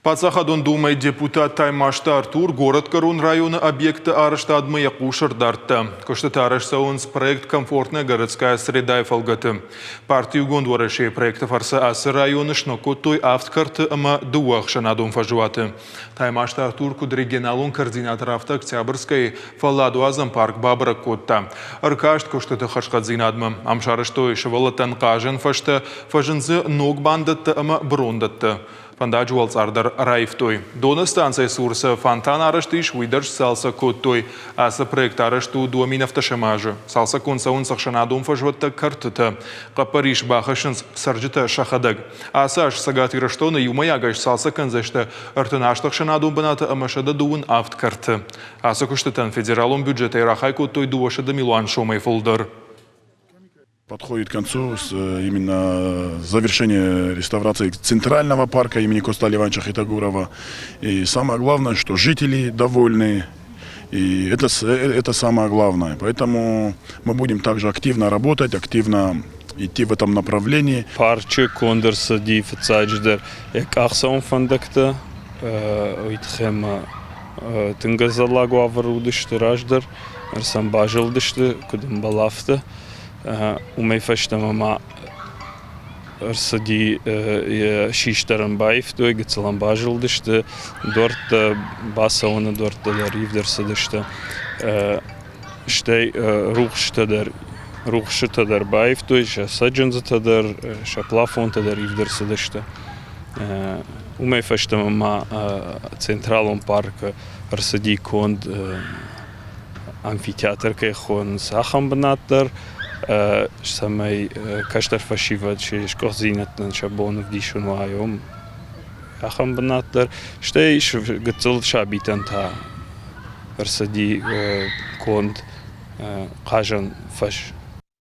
Паддзахадон Думӕйы депутат Таймазты Артур горӕтгӕрон районы объектты арӕзтадмӕ йӕ хъус ӕрдардта. Куыстытӕ арӕзт цӕуынц проект «Комфортная городская среда»-йы фӕлгӕты. Парти Иугонд Уӕрӕсейы проекты фӕрцы ацы районы сног кодтой авд кӕрты ӕмӕ дыууӕ ӕхсӕнадон фӕзуаты. Таймазты Артур куыд регионалон координатор, афтӕ Октябрьскӕйы фӕлладуадзӕн парк бабӕрӕг кодта. Ӕркаст куыстыты хӕрзхъӕддзинадмӕ. Ам сарӕзтой сывӕллӕттӕн хъазӕн фӕзтӕ, фӕзынд дзы ног бандӕттӕ ӕмӕ бырондӕттӕ. Фӕндаджы уӕлцъар дӕр раивтой. Доны станцӕйы цур цы фонтан арӕзт ис, уый дӕр сцалцӕг кодтой. Ацы проект арӕзт у 2017 азы. Цалцӕггонд цӕуынц ӕхсӕнадон фӕзуӕттӕ, кӕртытӕ. Хъӕппӕрис бахӕссынц цӕрджытӕ сӕхӕдӕг. Ацы аз Цӕгат Ирыстоны иумӕйагӕй сцалцӕг кӕндзысты 38 ӕхсӕнадон бынаты ӕмӕ 137 кӕрты. Ацы куыстытӕн федералон бюджетӕй рахай кодтой 200 милуан сомӕй фылдӕр. Подходит к концу именно завершение реставрации Центрального парка имени Коста Ивановича Хетагурова. И самое главное, что жители довольны, и это самое главное. Поэтому мы будем также активно работать, активно идти в этом направлении. Парчы конд ӕрцыди фыццаджыдӕр йӕ къахдзӕуӕн фӕндӕгтӕ, уый тыххӕй ӕмӕ тынг ӕдзӕллаг уавӕры уыдысты раздӕр, ныр сӕм базылдысты, куыд ӕмбӕлы, афтӕ. Уымӕй фӕстӕмӕ ма ӕрцыди йӕ систӕрӕн баивтой, гыццылӕн базылдысты, дуӕрттӕ бацӕуӕны дуӕрттӕ дӕр ивд ӕрцыдысты. Стӕй рухсытӕ дӕр рухсытӕ дӕр баивтой, сӕ цӕджындзытӕ дӕр, сӕ плафонтӕ дӕр ивд ӕрцыдысты. Уымӕй фӕстӕмӕ ма Централон паркы ӕрцыди конд амфитеатр кӕй хонынц, ахӕм бынат дӕр, цӕмӕй кӕстӕр фӕсивӕд се сгуыхтдзинӕдтӕн сӕ бон ӕвдисын уа, ахӕм бынат дӕр. Стӕй гыццыл сабитӕн та ӕрцыди конд хъазӕн фӕз.